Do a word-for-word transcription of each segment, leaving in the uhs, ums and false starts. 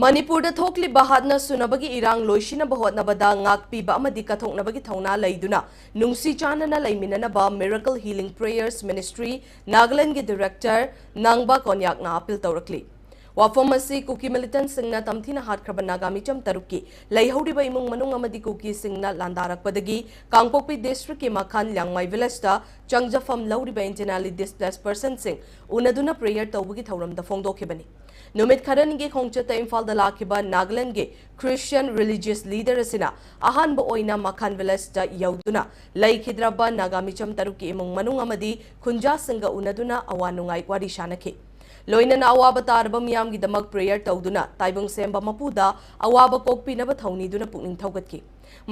ꯃꯅꯤꯄꯨꯔꯗ ꯊꯣꯛꯂꯤꯕ ꯍꯥꯠꯅ ꯁꯨꯅꯕꯒꯤ ꯏꯔꯥꯡ ꯂꯣꯏꯁꯤꯟꯅꯕ ꯍꯣꯠꯅꯕꯗ ꯉꯥꯛꯄꯤꯕ ꯑꯃꯗꯤ ꯀꯠꯊꯣꯛꯅꯕꯒꯤ ꯊꯧꯅꯥ ꯂꯩꯗꯨꯅ ꯅꯨꯡꯁꯤ ꯆꯥꯟꯅꯅ ꯂꯩꯃꯤꯟꯅꯅꯕ Miracle Healing Prayers Ministry ꯅꯥꯒꯥꯂꯦꯟꯗꯒꯤ ꯗꯤꯔꯦꯛꯇꯔ ꯅꯥꯡꯕ ꯀꯣꯟꯌꯥꯛꯅ ꯑꯥꯄꯤꯜ ꯇꯧꯔꯛꯂꯤ꯫ ꯋꯥꯐꯝ ꯑꯁꯤ ꯀꯨꯀꯤ ꯃꯤꯂꯤꯇꯦꯟꯠꯁꯤꯡꯅ ꯇꯝꯊꯤꯅ ꯍꯥꯠꯈ꯭ꯔꯕ ꯅꯥꯒꯥ ꯃꯤꯆꯝ ꯇꯔꯨꯛꯀꯤ ꯂꯩꯍꯧꯔꯤꯕ ꯏꯃꯨꯡ ꯃꯅꯨꯡ ꯑꯃꯗꯤ ꯀꯨꯀꯤꯁꯤꯡꯅ ꯂꯥꯟꯗꯥꯔꯛꯄꯗꯒꯤ ꯀꯥꯡꯄꯣꯛꯄꯤ ꯗꯤꯁꯇ꯭ꯔꯤꯛꯀꯤ ꯃꯈꯥꯟ ꯂꯤꯌꯥꯡꯃꯩ ꯚꯤꯂꯦꯖꯇ ꯆꯪꯖꯐꯝ ꯂꯧꯔꯤꯕ internally displaced personꯁꯤꯡ ꯎꯅꯗꯨꯅ prayer ꯇꯧꯕꯒꯤ ꯊꯧꯔꯝꯗ ꯐꯣꯡꯗꯣꯛꯈꯤꯕꯅꯤ꯫ ꯅꯨꯃꯤꯠ ꯈꯔꯅꯤꯒꯤ ꯈꯣꯡꯆꯠꯇ ꯏꯝꯐꯥꯜꯗ ꯂꯥꯛꯈꯤꯕ ꯅꯥꯒꯥꯂꯦꯟꯗꯒꯤ Christian religious leader ꯑꯁꯤꯅ ꯑꯍꯥꯟꯕ ꯑꯣꯏꯅ ꯃꯈꯥꯟ ꯚꯤꯂꯦꯖꯇ ꯌꯧꯗꯨꯅ ꯂꯩꯈꯤꯗ꯭ꯔꯕ ꯅꯥꯒꯥ ꯃꯤꯆꯝ ꯇꯔꯨꯛꯀꯤ ꯏꯃꯨꯡ ꯃꯅꯨꯡ ꯑꯃꯗꯤ ꯈꯨꯟꯖꯥꯁꯤꯡꯒ ꯎꯅꯗꯨꯅ ꯑꯋꯥ ꯅꯨꯡꯉꯥꯏ ꯋꯥꯔꯤ ꯁꯥꯅꯈꯤ꯫ ꯂꯣꯏꯅꯅ ꯑꯋꯥꯕ ꯇꯥꯔꯕ ꯃꯤꯌꯥꯝꯒꯤꯗꯃꯛ prayer ꯇꯧꯗꯨꯅ ꯇꯥꯏꯕꯪ ꯁꯦꯝꯕ ꯃꯄꯨꯗ ꯑꯋꯥꯕ ꯀꯣꯛꯄꯤꯅꯕ ꯊꯧꯅꯤꯗꯨꯅ ꯄꯨꯛꯅꯤꯡ ꯊꯧꯒꯠꯈꯤ꯫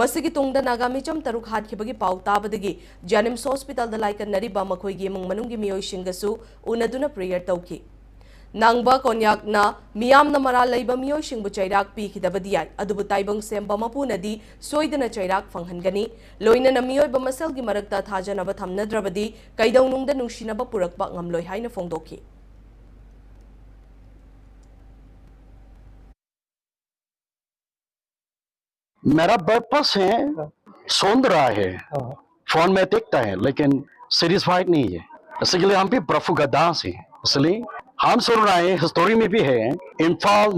ꯃꯁꯤꯒꯤ ꯇꯨꯡꯗ ꯅꯥꯒꯥ ꯃꯤꯆꯝ ꯇꯔꯨꯛ ꯍꯥꯠꯈꯤꯕꯒꯤ ꯄꯥꯎ ꯇꯥꯕꯗꯒꯤ ꯖꯦꯅꯤꯝꯁ ꯍꯣꯁꯄꯤꯇꯥꯜꯗ ꯂꯥꯏꯀꯠꯅꯔꯤꯕ ꯃꯈꯣꯏꯒꯤ ꯏꯃꯨꯡ ꯃꯅꯨꯡꯒꯤ ꯃꯤꯑꯣꯏꯁꯤꯡꯒꯁꯨ ꯎꯅꯗꯨꯅ prayer ꯇꯧꯈꯤ꯫ ꯅꯥꯡꯕ ꯀꯣꯟꯌꯥꯛꯅ ꯃꯤꯌꯥꯝꯅ ꯃꯔꯥꯜ ꯂꯩꯕ ꯃꯤꯑꯣꯏꯁꯤꯡꯕꯨ ꯆꯩꯔꯥꯛ ꯄꯤꯈꯤꯗꯕꯗꯤ ꯌꯥꯏ, ꯑꯗꯨꯕꯨ ꯇꯥꯏꯕꯪ ꯁꯦꯝꯕ ꯃꯄꯨꯅꯗꯤ ꯁꯣꯏꯗꯅ ꯆꯩꯔꯥꯛ ꯐꯪꯍꯟꯒꯅꯤ꯫ ꯂꯣꯏꯅꯅ ꯃꯤꯑꯣꯏꯕ ꯃꯁꯦꯜꯒꯤ ꯃꯔꯛꯇ ꯊꯥꯖꯅꯕ ꯊꯝꯅꯗ꯭ꯔꯕꯗꯤ ꯀꯩꯗꯧꯅꯨꯡꯗ ꯅꯨꯡꯁꯤꯅꯕ ꯄꯨꯔꯛꯄ ꯉꯝꯂꯣꯏ ꯍꯥꯏꯅ ꯐꯣꯡꯗꯣꯛꯈꯤ꯫ मेरा बर्ड पास है, सुन रहा है, फोन में देखता है, लेकिन सेटिस्फाइड नहीं है। इसके लिए हम भी प्रफुगदास हैं। इसलिए हम सुन रहे हैं, हिस्टोरी में भी है, इम्फाल